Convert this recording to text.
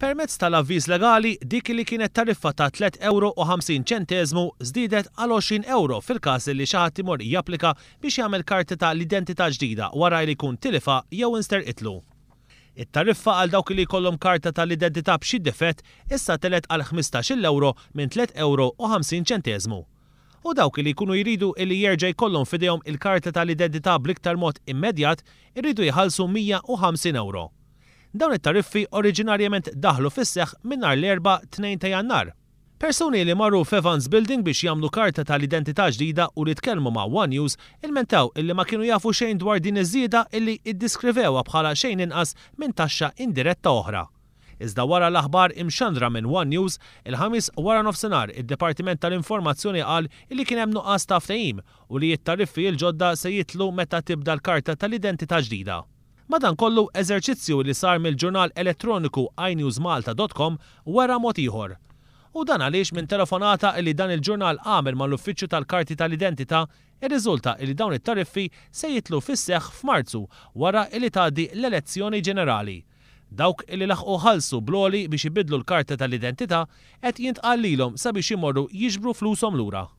Permezz tal-avviż legali, dik li kienet tariffa ta' €3 u 50 ċenteżmu żdiedet għal €20 fil-każ li xi ħadd imur japplika biex jagħmel karta ta' l-identità ġdida wara li jkun tilifha jew insterqitlu. It-tariffa għal dawk li jkollhom karta tal-identità b'xi difett issa telgħet għal €15 minn €3 u 50 ċenteżmu. U dawk li jkunu jridu illi jerġa' jkollhom f'idejhom il-karta tal-identità bl-iktar mod immedjat irridu jħallsu €150. Dawn it-tariffi oriġinarjament daħlu fis-seħħ minn nhar l-Erbgħa 2 ta' Jannar. Persuni li marru f'Evans Building biex jagħmlu karta tal-identità ġdida u li tkellmu ma' One News ilmentaw illi ma kienu jafu xejn dwar din iż-żieda illi iddiskrivewha bħala xejn inqas minn taxxa indiretta oħra. Iżda wara l-aħbar imxandra minn One News, il-Ħamis wara nofsinhar id-Dipartiment tal-Informazzjoni qal illi kien hemm nuqqas ta' ftehim u li t-tariffi l-ġodda se jidħlu meta tibda l-karta tal-identità ġdida. Madankollu, eżerċizzju li sar mill-ġurnal elettroniku inewsmalta.com wera mod ieħor. U dan għaliex minn telefonata li dan il-ġurnal għamel mal-Uffiċċju tal-Karti tal-Identità irriżulta li dawn it-tariffi se jidħlu fis-seħħ f'Marzu wara li tgħaddi l-elezzjoni ġenerali. Dawk li laħqu ħallsu bl-għoli biex ibiddlu l-karta tal-identità qed jintqal lilhom sabiex imorru jiġbru flushom lura.